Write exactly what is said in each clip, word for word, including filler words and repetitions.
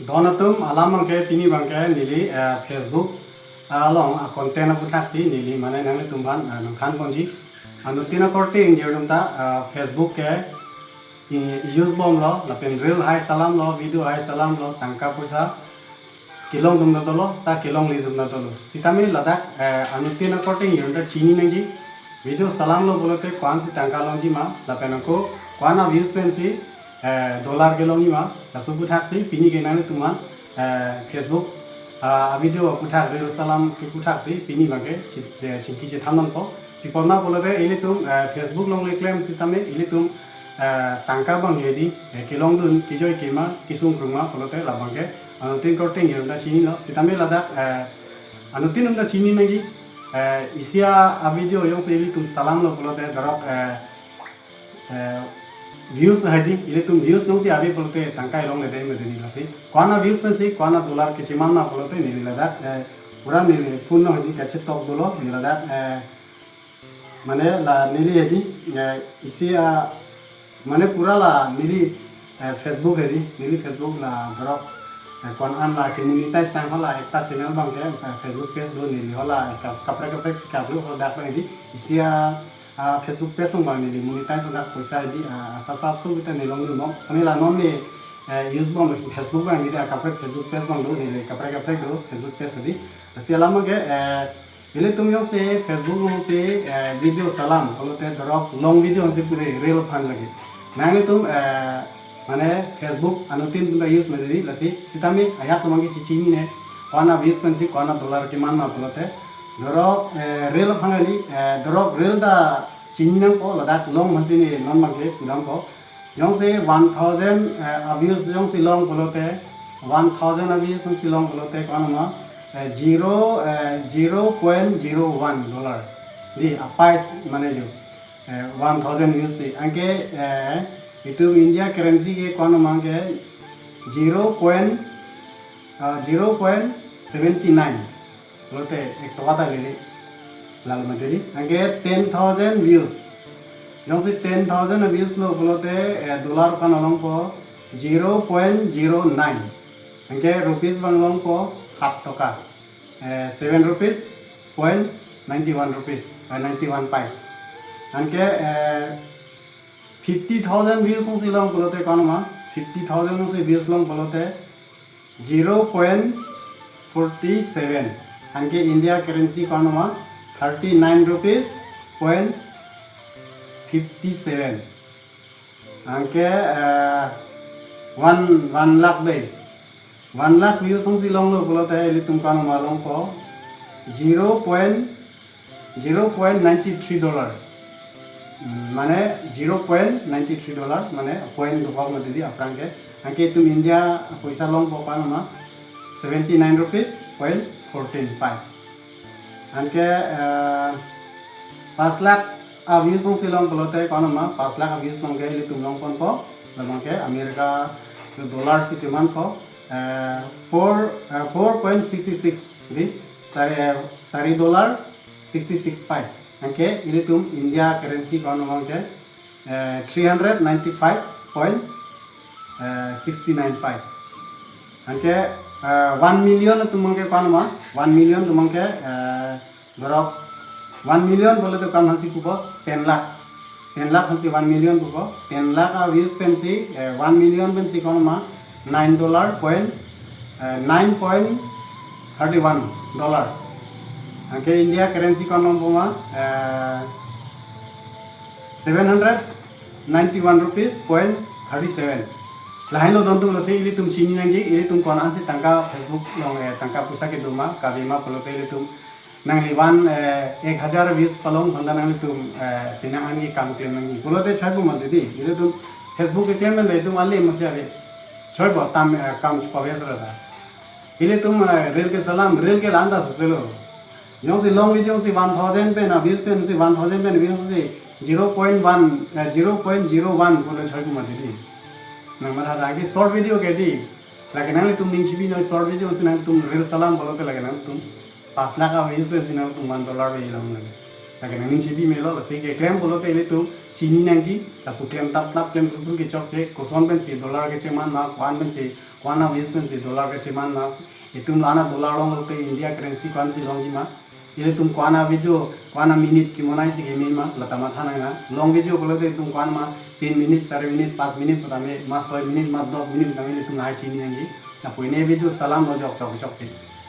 Don atum, alam abangke pini abangke neli, eh, Facebook along a-content aputhak si neli mane nanglitum aphan, eh, nangthan ponji. Anuttin akorte ingjir atum ta, eh, Facebook ke i-, use bomlo, lapen reel hai salamlo, video hai salamlo, tangka poisa kelong atum ta dolo, ta kelongle atum ta dolo. Sitame ladak, eh, anuttin akorte ingjir atum ta chini nangji. Video salamlo pulote ko-an si tangka longji ma, lapen ako ko-an a-views pensi, eh, dollar kelongji ma, laso aputhak si pini ke nanglitum aphan, eh, Facebook, ah, a-video aputhak, reel salam ke aputhak si pini abangke chi-, eh, chingki chethan nangpo. Pi apot ma pulote ilitum, eh, Facebook longle klem sitame ilitum, eh, tangka abang hedi, eh, kelongdun, kejoi kema, kesung krung ma pulote labangke anuttin akorte ingjir atum ta chinilo. Sitame ladak, eh, anuttin atum ta chini nangji, eh, isi a-video jongsi ilitum salamlo pulote dorok, eh, eh, views hedi, ilitum views jongsi ave pulote tangka ilongle dei ma dei lasi. Ko-an a-views pensi ko-an a-dollar kecheman ma pulote neli ladak, eh, pura neli phone along hedi kachetok dolo, neli ladak, eh, mane la neli hedi, eh, isi a, mane pura la neli, eh, Facebook hedi, neli Facebook la dorok, eh, ko-an an la ke-monetize tang hala ekta channel abangke, eh, Facebook page do neli hala, eh, ka-, kaprek kaprek si kaplo ho dak abang hedi, isi a, ah, Facebook page along abang neli monetize dak poisa hedi, ah, asa sapso kita neli longle bom. Sani la non ne, eh, use bom Facebook abang hedi, ah, kaprek Facebook page abang do neli kaprek kaprek do Facebook page hedi. Lasi alam abangke, eh, ilitum jongsi Facebook alongsi, eh, video salam, pulote dorok long video ansi pure reel aphan lagi. Nanglitum, eh, mane Facebook anuttin atum ta use ma dei lasi, sitame ajahak atum abangke chechinine, ko-an a-views pensi ko-an a-dollar keman ma pulote. Dorok, eh, reel aphan kali, eh, dorok reel ta chini nangpo, ladak long aphansi ne non abangke pudampo. Jongsi one thousand, eh, a-views jongsi long pulote, one thousand a-views jongsi long pulote ko-an ma, eh, zero, eh, zero point zero one dollar. Di, a-price mane jo, eh, one thousand views di. Anke, eh, itum India currency ke ko-an ma ke zero point, ah, zero point seventy nine. Pulote ek toka ta lele. Lalo ma dei. Anke ten thousand views. Jongsi ten thousand views lo pulote, eh, dollar ko-an longpo zero point zero nine. Anke rupees abang longpo hat toka. Eh, seven rupees point ninety one rupees, eh, ninety one paisa. Anke, eh, fifty thousand views jongsi long pulote ko-an ma, fifty thousand jongsi views long pulote zero point forty seven. Anke India currency ko-an ma, thirty nine rupees point fifty seven. Anke, eh, one, one lakh dei. One lakh views jongsi longlo pulote ilitum ko-an ma longpo zero point zero point ninety three dollar. Hmm, mane zero point ninety three dollar, mane point dokok ma dei aphrang ke. Anke itum India poisa longpo ko-an ma, seventy nine rupees point fourteen paisa. Anke, eh, pas lakh a-views jongsi long pulote ko-an ma, pas lakh a-views long ke ilitum long ponpo, labangke America dollar si chemanpo, eh, four, eh, four point six six di, sari, eh, sari dollar sixty six paisa. Anke ilitum India currency ko-an ma ke, eh, three hundred ninety five point sixty nine paisa. Anke, eh, one million atum abangke ko-an ma, one million atum abangke, eh, dorok one million pulote ko-an aphansi pupo, ten lakh. Ten lakh aphansi one million pupo. Ten lakh a-views pensi, eh, one million pensi ko-an ma, nine dollar point, eh, nine point thirty one dollar. Anke India currency ko-an longpo ma, eh, seven hundred ninety one rupees point thirty seven. Lahenlo don atum, lasi ilitum chini nangji, ilitum ko-an ansi tangka Facebook along, eh, tangka poisa kedo ma, kave ma pulote ilitum nangli one, eh, ek hajar views palong honda nanglitum, eh, penang an ke kam klem nangji pulote choipo ma dei. Ilitum Facebook keklem le itum ale masi ave. Choipo tam, eh, kam chepave sera ta. Ilitum, eh, reel kesalam, reel ke la-an ta soselo. Jongsi long video si one thousand pen, a-views pensi one thousand pen, views si zero point one, eh, zero point zero one pulo choipo ma dei. Nang matha lagi short video ke dei. Lake nanglitum ning chibi noi short video si nangtum reel salam pulote lake nangtum pas lakh a-views pensi nangtum one dollar ave long lake. Lake nangning chibi melo, lasi keklem pulote ilitum chini nangji, lapu klem tap tap klem pru pru ke chokche, koson pensi dollar kecheman ma, ko-an pensi, ko-an a views pensi dollar kecheman ma, itum la-an a dollar long lote India currency ko-ansi longji ma, ilitum ko-an a video, ko-an a minute kemonai si kemin ma, lata matha nang na. Long video pulote itum ko-an ma, tin minute, sari minute, pas minute putame, ma soi minute, ma dos minute putame ilitum lahai chini nangji. Lapu ine video salam lo jok chok chokche.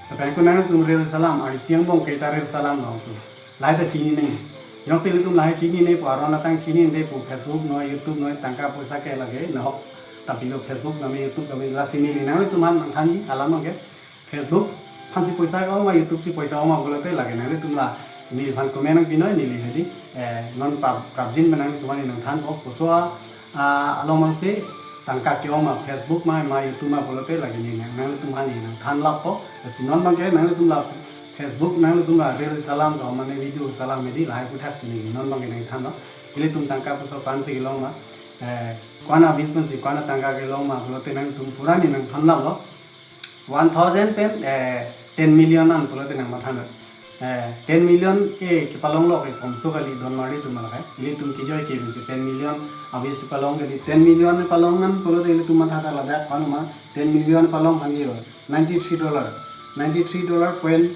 Lapen ko nangtum reel salam, ari siang bong ke ta reel salam lo tu. Lahai ta chinine. Jongsi ilitum lahai chinine pu, aron atang chinine pu, Facebook noi, YouTube noi, tangka poisa ke lage, nahok ta pilo Facebook name, YouTube name, lasi neli nanglitum aphan nangthanji alam ke. Facebook aphansi poisa ke-ong ma, YouTube si poisa ke-ong ma pulote lake nanglitum la neliphan comment nangpinoi, neli hedi, eh, non pap kapjin pen nanglitum aphan nangthanpo, koso a, ah, along mangsi tangka ke-ong ma, Facebook ma, ma YouTube ma pulote lake neli nang, nanglitum aphan nangthan lappo. Lasi non bangke nanglitum la Facebook, nanglitum la reel salam ko mane video salam hedi, lahai puthak si neli non bangke nangthanlo. Ilitum tangka poisa ko-ansi kelong ma, eh, ko-an a views pensi ko-an a tangka kelong ma pulote nanglitum pura neli nangthan laplo. One thousand pen, eh, ten million an pulote nang matha noi. Eh, ten million ke kepalong lo ke komso kali, don marli atum alake. Ilitum kejoi ke pensi ten million a views si palong kali, ten million palong an pulote ilitum matha ta ladak panu ma, ten million palong aphan ke ninety three dollar, ninety three dollar point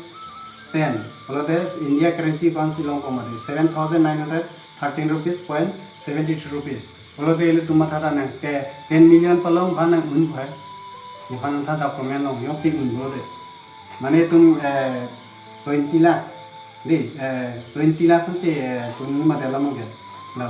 ten. Pulote India currency ko-ansi long ko mati, seven thousand nine hundred thirteen rupees point seventy three rupees. Pulote ilitum matha ta nang ke ten million palong aphan nang un phai. Nephan tha ta comment long, jongsi un pulote. Mane itum, eh, twenty lakhs. Di, eh, twenty lakhs si, eh, tun ma dela mangke. La.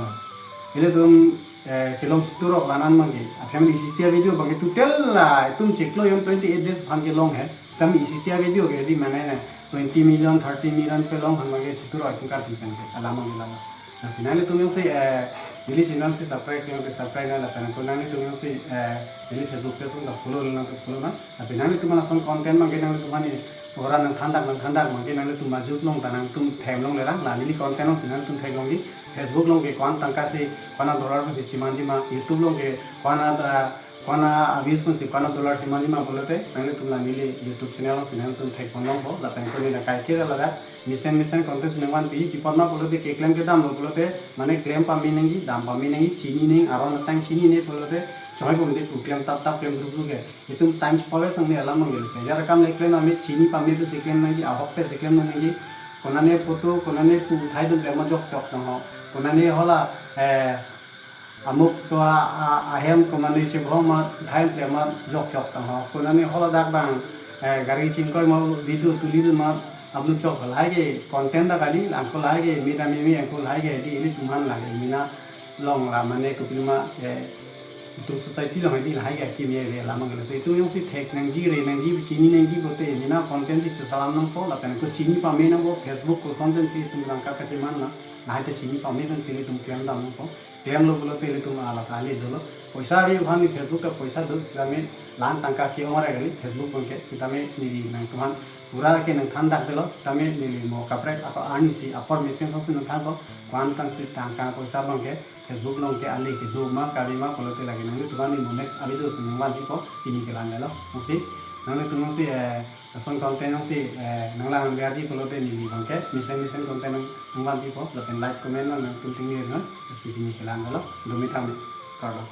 Ilitum, eh, kelong situ rok la-an mangke. Aphem isi isi a video bangke total la itum chiklo jon twenty eight days aphan kelong he. Sitame isi isi a video ke di mane twenty million, thirty million palong aphan bangke situ rok itum karpi pen ke. Alam mangke la. Lasi nanglitum jongsi, eh, neli channel si subscribe, neli subscribe nang, lapen ko nanglitum jongsi, eh, neli Facebook page along follow nang, follow nang. Lapen nanglitum lason content bangke nanglitum aphan ni ora nangthan dak, nangthan dak bangke nanglitum majut long ta nangtum theklong lelang, la neli content along si nangtum theklongji. Facebook along ke ko-an tangka si, ko-an a dollar si chemanji ma, YouTube along ke ko-an a, ko-an a views pensi ko-an a dollar chemanji ma pulote, nanglitum la neli YouTube channel along si nangtum thekpon longpo, lapen ko neli kaike ladak mesen mesen content si nangvanpi, pi apot ma pulote keklem kedam lo pulote, mane klem pame nangji, dam pame nangji, chini nang, aron atang chinine pulote, choi pum de pu klem tap tap klem pru pru ke. Itum time pawaste nangne alam mangke lasi. Jar kam le klem name chini pame pensi klem nangji, ahok pensi klem nangji. Konane photo, konane pu uthai dun le ma jok jok tang ho. Konane hala, eh, amuk to a, a, ahem konane chebhom ma uthai le ma jok jok tang ho. Konane hala dak bang, eh, gari chingkoi ma video tuli dun ma upload chok, lahai ke content dak kali, langko lahai ke, me dam me angko lahai ke, di ilitum aphan lahai, mena long la mane kopima, eh, itum society along hedi lahai ke kimi ave alam mangke lasi. Itum jongsi thek nangji, re nangji, chini nangji pulote, mena content si salam nangpo, lapen ko chini pame nangpo, Facebook koson pensi itum tangka kacheman na, lahai ta chini pame pensi ilitum klem dam nangpo. Klem lo pulote ilitum ala ta ale dolo. Poisa ave aphan ni Facebook ta poisa do, sitame la-an tangka ke-ong ra kali, Facebook bangke, sitame neli nangtum aphan pura ke nangthan dak dolo, sitame neli mo kaprek ako arni si apor mesen along si nangthanpo, ko-an tang si tangka poisa bangke, Facebook along ke ale kedo ma, kave ma, pulote lake nanglitum aphan ni mo next a video si nangvanpipo, pini ke la-an lo. Jongsi, nanglitum jongsi, eh, lason content jongsi, eh, nanglang nang berji pulote neli bangke, mesen mesen content nang, nangvanpipo, lapen like, comment nang, nangtum tinglir nang, lasi pini ke la-an lo, dumi tame, kardom.